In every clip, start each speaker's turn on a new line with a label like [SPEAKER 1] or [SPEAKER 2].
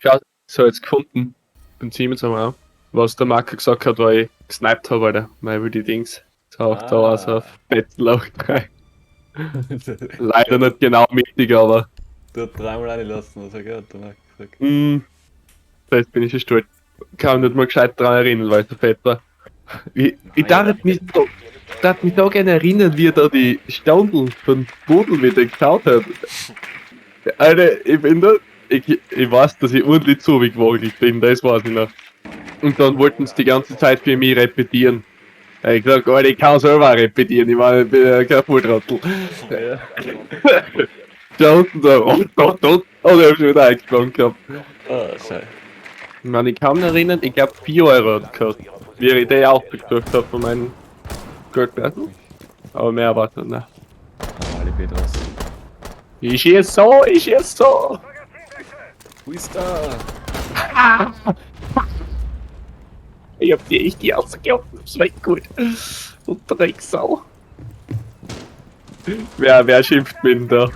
[SPEAKER 1] Schau, so jetzt gefunden. Beim Siemens haben wir auch. Was der Marco gesagt hat, weil ich gesniped habe, Alter. Mal über die Dings. So, auch da war so ein fettes Loch rein. Leider nicht genau mittig, aber.
[SPEAKER 2] Du hast dreimal reinlassen, was er gehört, der Marco gesagt.
[SPEAKER 1] Vielleicht bin ich schon stolz. Kann mich nicht mal gescheit dran erinnern, weil es so fett war. Ich darf mich da gerne erinnern, wie er da die Standel von Bodel wieder geschaut hat. Alter, ich bin da. Ich weiß, dass ich ordentlich zugewackelt bin, das weiß ich noch. Und dann wollten sie die ganze Zeit für mich repetieren. Ich gesagt, Alter, ich kann selber auch repetieren, ich meine, ich bin ja kein Volltrottel.
[SPEAKER 2] Ja.
[SPEAKER 1] Da unten da, oh, da, da, oh, ich hab schon wieder eingespannt gehabt.
[SPEAKER 2] Ah, scheiße.
[SPEAKER 1] Ich meine, ich kann mich erinnern, ich glaube 4 Euro hat gekostet. Wie ich die auch gekriegt habe von meinem Geldbeutel. Aber mehr war es nicht. Ne.
[SPEAKER 2] Alle B draus.
[SPEAKER 1] Ich schieß so, ich schieß so!
[SPEAKER 2] Wo ist da?
[SPEAKER 1] Ich hab die echt die rausgehauen, das war gut. Und Drecksau. Wer schimpft mit denn da?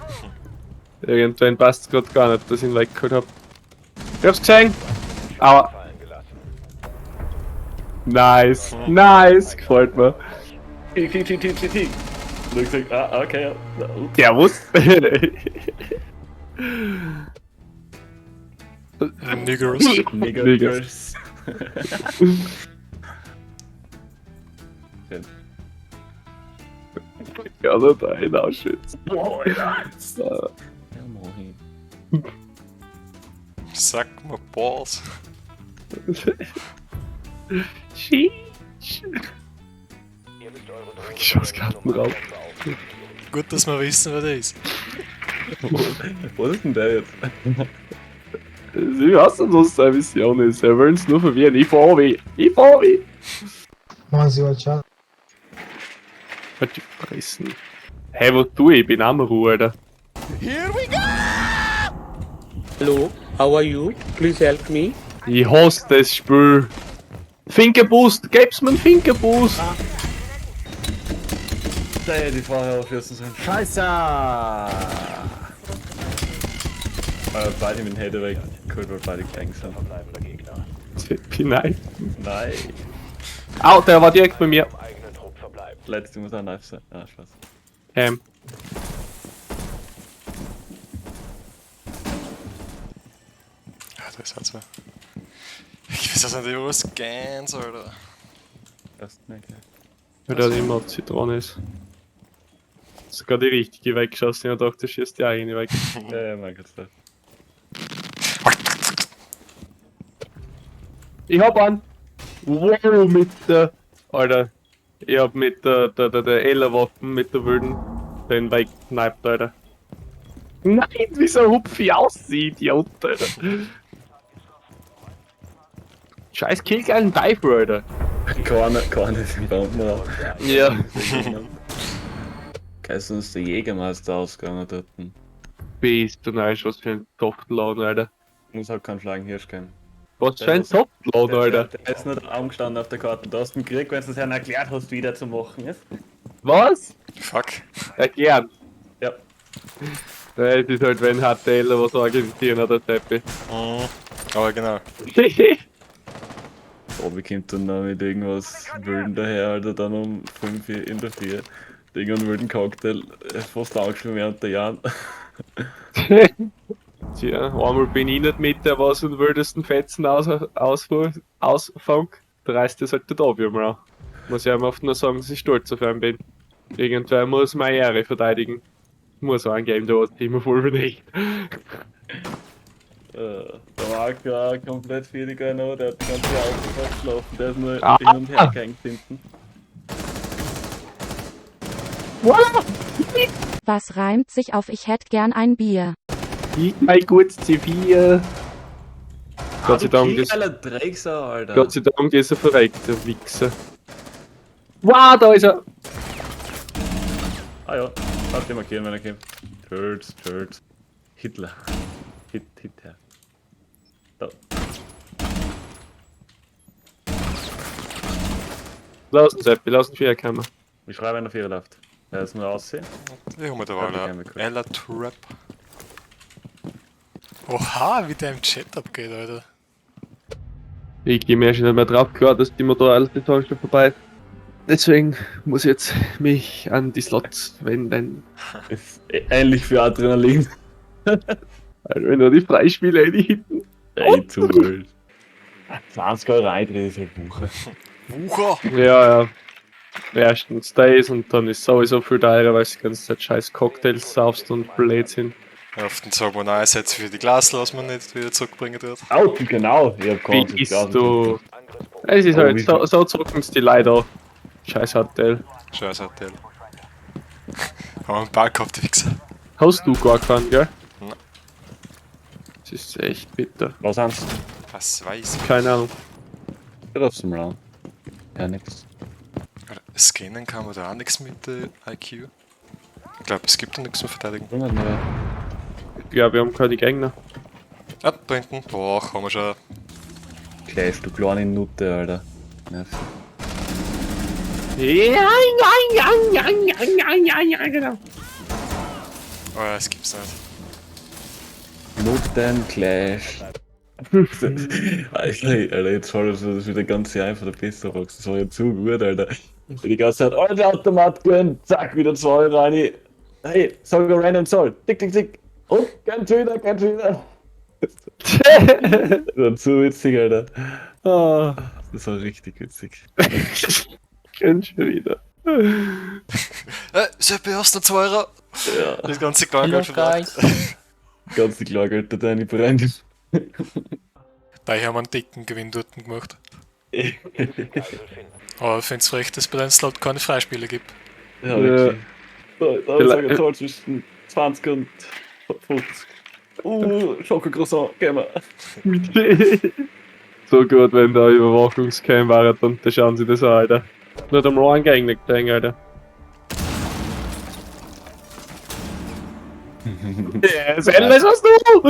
[SPEAKER 1] Irgendwann passt grad gar nicht, dass ich ihn weggeholt hab. Ich hab's gesehen! Aber. Nice, nice, gefällt mir.
[SPEAKER 2] T, T, T, T, T, T. Und ich gesagt, ah, okay, ja.
[SPEAKER 1] Servus.
[SPEAKER 3] Niggers.
[SPEAKER 2] Niggers. Schön.
[SPEAKER 1] Ja, da hinausschützen.
[SPEAKER 2] Boah, Alter. Ja, moin.
[SPEAKER 3] Suck my balls.
[SPEAKER 1] Sheesh. Geschosskarten raus.
[SPEAKER 3] Gut, dass wir wissen, wer der ist.
[SPEAKER 2] Was ist denn der jetzt?
[SPEAKER 1] Ich weiß nicht, was seine Mission ist. Er will uns nur verwirren. Ich fahr weh. Ich fahr weh. Halt die Fressen. Hey, was tu ich? Ich bin Amaru, Alter.
[SPEAKER 4] Hello, how are you? Please help me.
[SPEAKER 1] Ich hasse das Spiel. Finkerboost! Geb's mir einen Finkerboost!
[SPEAKER 2] Da hätte ich vorher aufschießen sollen. Scheiße! Beide mit dem Header weg. Cool, weil beide klein sind.
[SPEAKER 1] Nein.
[SPEAKER 2] Nein.
[SPEAKER 1] Au, der war direkt bei mir.
[SPEAKER 2] Letzte muss auch knife sein. Ah, Spaß.
[SPEAKER 3] Ja, da ist halt so. Ich weiß auch nicht, wo es ganz, Alter.
[SPEAKER 2] Erst nicht, ja.
[SPEAKER 1] Weil der immer auf Zitrone ist. Sogar die richtige weggeschossen. Ich dachte, du schießt die eigene weg.
[SPEAKER 2] Ja, ja, mein Gott.
[SPEAKER 1] Ich hab einen! Wow, mit der. Alter. Ich hab mit der Ella-Waffen, mit der wilden, den weggekneipt, Alter. Nein, wie so ein Hupfi aussieht, Idiot, Alter. Scheiß killgeilen Diver, Alter.
[SPEAKER 2] Keiner ist im Bombenraum.
[SPEAKER 1] Ja.
[SPEAKER 2] Gestern ist der Jägermeister ausgegangen dort.
[SPEAKER 1] Bist du nice, was für ein Softladen, Alter.
[SPEAKER 2] Muss halt keinen Flagen Hirsch geben.
[SPEAKER 1] Was für ein Softladen, Alter.
[SPEAKER 2] Der ist nicht angestanden auf der Karte. Du hast einen Krieg, wenn du es herrn erklärt hast, wie der zu machen ist.
[SPEAKER 1] Was?
[SPEAKER 3] Fuck.
[SPEAKER 1] Erklären.
[SPEAKER 2] Ja.
[SPEAKER 1] Ja, es ist halt, wenn HTL was organisieren hat, der Seppi.
[SPEAKER 3] Mhm. Aber genau.
[SPEAKER 2] Obi kommt dann noch mit irgendwas Wilden daher, Alter, dann um 5 Uhr in der Früh. Irgendeinen wilden Cocktail, fast angeschrieben während der Jahren.
[SPEAKER 1] Tja, einmal bin ich nicht mit, der was den wildesten Fetzen ausfängt. Da reißt das halt der Tobi einmal an. Muss ich ihm oft nur sagen, dass ich stolz auf ihn bin. Irgendwer muss meine Ehre verteidigen. Muss auch angeben, der was immer voll nicht.
[SPEAKER 2] Der Marc war komplett fertig, noch, der hat die ganze Auto verschlafen, der ist nur hin und her gehängt hinten.
[SPEAKER 5] Was reimt sich auf ich hätt gern ein Bier?
[SPEAKER 1] Ich mein gutes C4. Gott sei Dank ist,
[SPEAKER 2] Drecksau, Alter.
[SPEAKER 1] Gott sei Dank ist er verreckt, der Wichser. Wow, da ist er!
[SPEAKER 2] Ah ja, lass den markieren, wenn er kommt. Turds, Turds. Hitler. Hitler. Da.
[SPEAKER 1] Lass uns, Seppi, lass uns Viererkammer.
[SPEAKER 2] Ich schreibe, wenn der Vierer läuft. Er ist nur aussehen.
[SPEAKER 3] Ich hol mir da
[SPEAKER 2] Ja,
[SPEAKER 3] mal
[SPEAKER 2] die
[SPEAKER 3] Ella Trap. Oha, wie der im Chat abgeht, Alter.
[SPEAKER 1] Ich gehe mir schon nicht mehr drauf klar, dass die Motorrad die schon vorbei ist. Deswegen muss ich jetzt mich an die Slots wenden.
[SPEAKER 2] Ist ähnlich für Adrenalin.
[SPEAKER 1] Also wenn nur die Freispiele die hinten.
[SPEAKER 2] Ey, zu wild. 20 Euro Eintritt ist halt Wucher.
[SPEAKER 3] Wucher!
[SPEAKER 1] Ja, ja. Erstens das und dann ist sowieso viel teurer, weil du die ganze Zeit scheiß Cocktails saufst und Blödsinn.
[SPEAKER 3] Ja, auf den sagen wir nein, Sätze für die Glasl, was man nicht wieder zurückbringen wird.
[SPEAKER 2] Au, genau. Ich hab
[SPEAKER 1] Wie
[SPEAKER 2] keinen
[SPEAKER 1] bist du? Es ist
[SPEAKER 2] Oh,
[SPEAKER 1] halt,
[SPEAKER 2] wie
[SPEAKER 1] so, so zocken die Leute auch. Scheiß Hotel.
[SPEAKER 3] Scheiß Hotel. Haben wir einen Ball gehabt, die Wichser.
[SPEAKER 1] Hast du gar keinen, gell?
[SPEAKER 3] Nein.
[SPEAKER 1] Das ist echt bitter.
[SPEAKER 2] Was haben's?
[SPEAKER 3] Was weiß ich.
[SPEAKER 1] Keine Ahnung.
[SPEAKER 2] Geht aufs Round. Ja, nix.
[SPEAKER 3] Alter, Scannen kann man da auch nichts mit IQ. Ich glaube, es gibt da nichts zum Verteidigen.
[SPEAKER 2] Wundert mich.
[SPEAKER 1] Ja, wir haben keine Gegner.
[SPEAKER 3] Ah, da hinten. Boah, haben wir schon.
[SPEAKER 2] Clash, du kleine Nutte, Alter. Nervig.
[SPEAKER 1] Ja, ja, ja, ja, ja, ja, ja, ja, genau.
[SPEAKER 3] Oh ja, das gibt's nicht.
[SPEAKER 2] Nutten Clash. Alter, Alter, jetzt fällt mir das wieder ganz einfach der Pisserbox. Das war ja zu gut, Alter. Die ganze Zeit, Alter, Automat gönn, zack, wieder 2 Euro rein. Hey, sag random Zoll. Tick, tick, tick. Und ganz wieder, ganz wieder. Das war zu witzig, Alter.
[SPEAKER 1] Ah,
[SPEAKER 2] Das war richtig witzig.
[SPEAKER 1] ganz schon wieder.
[SPEAKER 3] Seppi, hast du noch 2 Euro?
[SPEAKER 2] Ja.
[SPEAKER 3] Das ganze Kleingeld verbracht.
[SPEAKER 2] Ganz die Klargeld, der deine brennt.
[SPEAKER 3] Da haben wir einen dicken Gewinn dort gemacht. Aber ich find's frech, dass es bei deinem Slot keine Freispiele gibt.
[SPEAKER 2] Ja, wirklich. Da, da ist eine Zahl zwischen 20 und 50. Schokocroissant, gehen wir.
[SPEAKER 1] So gut, wenn da Überwachungscam war, dann da schauen sie das an, Alter. Nur am Rang Gegner gesehen, Alter. Yes, endlich hast du!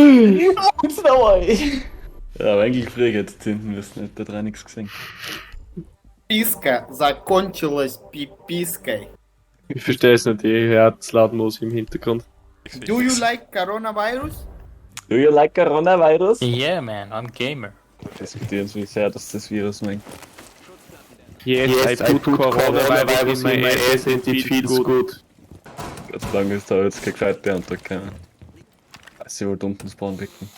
[SPEAKER 2] Ja, aber eigentlich früher hätte zünden müssen, hätte da dran nichts gesehen.
[SPEAKER 6] Писка закончилась пипиской.
[SPEAKER 1] Ich verstehe es nicht, ich höre laut Musik im Hintergrund.
[SPEAKER 6] Do you like coronavirus?
[SPEAKER 2] Do you like Coronavirus?
[SPEAKER 7] Yeah, man, I'm gamer.
[SPEAKER 2] Diskutieren Sie, wie sehr dass das Virus meint.
[SPEAKER 1] Yes, I put Coronavirus in my ass and it feels good.
[SPEAKER 2] Gott sei Dank ist da jetzt keine gescheite Antwort gekommen. Sie wollte unten spawnen picken.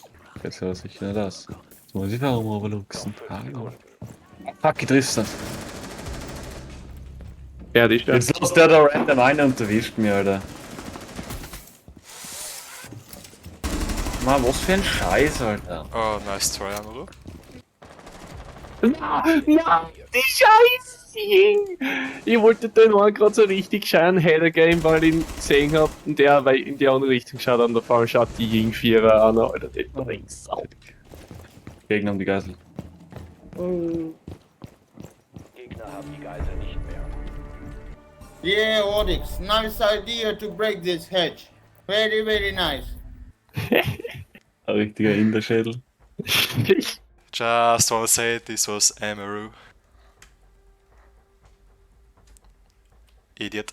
[SPEAKER 2] Jetzt aber sicher nicht aus. Jetzt muss ich warum overluxen. Hallo. Fuck, ich triff's nicht.
[SPEAKER 1] Ja, die ist ja.
[SPEAKER 2] Jetzt lässt der da random ein und erwischt mich, Alter. Mann, was für ein Scheiß, Alter.
[SPEAKER 3] Oh, nice try, oder?
[SPEAKER 1] Nein, die Scheiße! Ich wollte den einen gerade so richtig scheinen Header geben, weil ich ihn gesehen hab und der weil in die andere Richtung schaut und auf einmal schaut die Ying Vierer an, Alter, der Drecksau.
[SPEAKER 2] Gegner haben die Geisel.
[SPEAKER 6] Yeah, Oryx, nice idea to break this hedge. Very, very nice.
[SPEAKER 2] Ein richtiger Inderschädel.
[SPEAKER 3] Just wanna say this was Amaru. Idiot.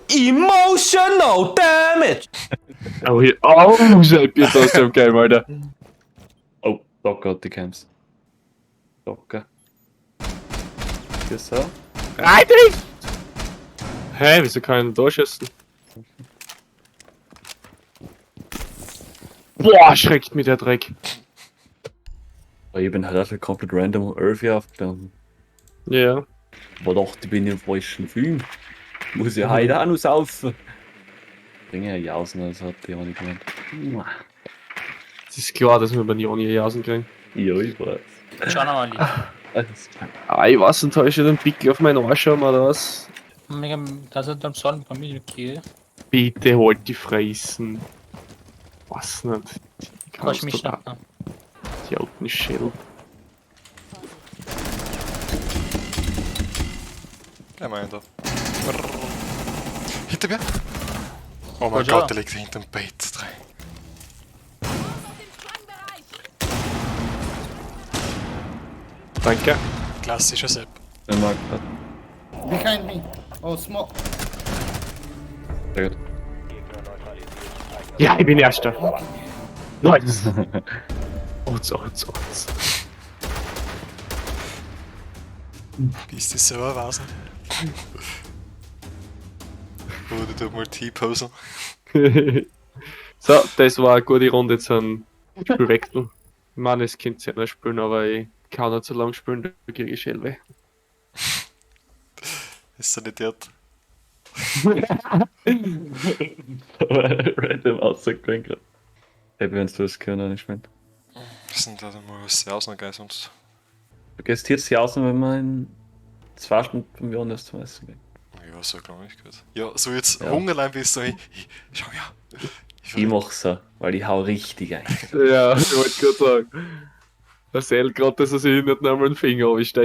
[SPEAKER 4] Emotional damage!
[SPEAKER 1] Oh, hier, oh, Seppi ist aus dem Game, Alter.
[SPEAKER 2] Oh, Docker hat die Camps. Docker. Hier so.
[SPEAKER 1] Alter! Hä, wieso kann ich denn da schießen? Boah, schreckt mich der Dreck.
[SPEAKER 2] Aber ich bin halt einfach komplett random um 11 Uhr aufgestanden.
[SPEAKER 1] Ja.
[SPEAKER 2] Aber doch, ich bin im falschen Film. Muss ich heute auch noch saufen. Bringe ja Jausen, das hat die auch nicht gemeint.
[SPEAKER 1] Es ist klar, dass wir bei Joni Jausen kriegen.
[SPEAKER 2] Ja, ich weiß.
[SPEAKER 7] Schauen wir mal.
[SPEAKER 2] Alles klar.
[SPEAKER 1] Ah, ich weiß nicht, hab ich schon einen Pickel auf meinen Arsch haben oder was? Bitte halt die Fressen. Was nicht. Ich kann
[SPEAKER 7] mich
[SPEAKER 1] doch Die alten Schädel.
[SPEAKER 3] Gleich mal einen da. Hinter mir? Oh mein Gott, der liegt hinterm Bett drin.
[SPEAKER 1] Danke.
[SPEAKER 3] Klassischer Sepp.
[SPEAKER 2] Der mag das.
[SPEAKER 6] Behind me. Oh, smoke.
[SPEAKER 2] Sehr gut.
[SPEAKER 1] Ja, ich bin Erster. Nice! Ots, ots, ots.
[SPEAKER 3] Bist du selber Wasen? Oder du mal T-Posen.
[SPEAKER 1] So, das war eine gute Runde zum Spielwechsel. Ich meine, es könnt ihr noch spielen, aber ich kann nicht so lange spielen, da kriege ich Schellweh.
[SPEAKER 3] Ist so nicht dort.
[SPEAKER 2] Random ausgegangen. Hey, wenn du das können, ich mein.
[SPEAKER 3] Sind da mal was sehr aus, geil sonst.
[SPEAKER 2] Du gehst jetzt hier außen, wenn wir in 2 Stunden vom Jonas zum Essen gehen.
[SPEAKER 3] Ja, so Kleinigkeit. Ja, so jetzt
[SPEAKER 2] Ja.
[SPEAKER 3] Hungerlein bist du. Ich, schau ja.
[SPEAKER 2] Ich mach's so, weil ich hau richtig ein.
[SPEAKER 1] Ja, ich wollte gerade sagen. Der Sel gerade, dass er sich nicht einmal einen Finger absteckt.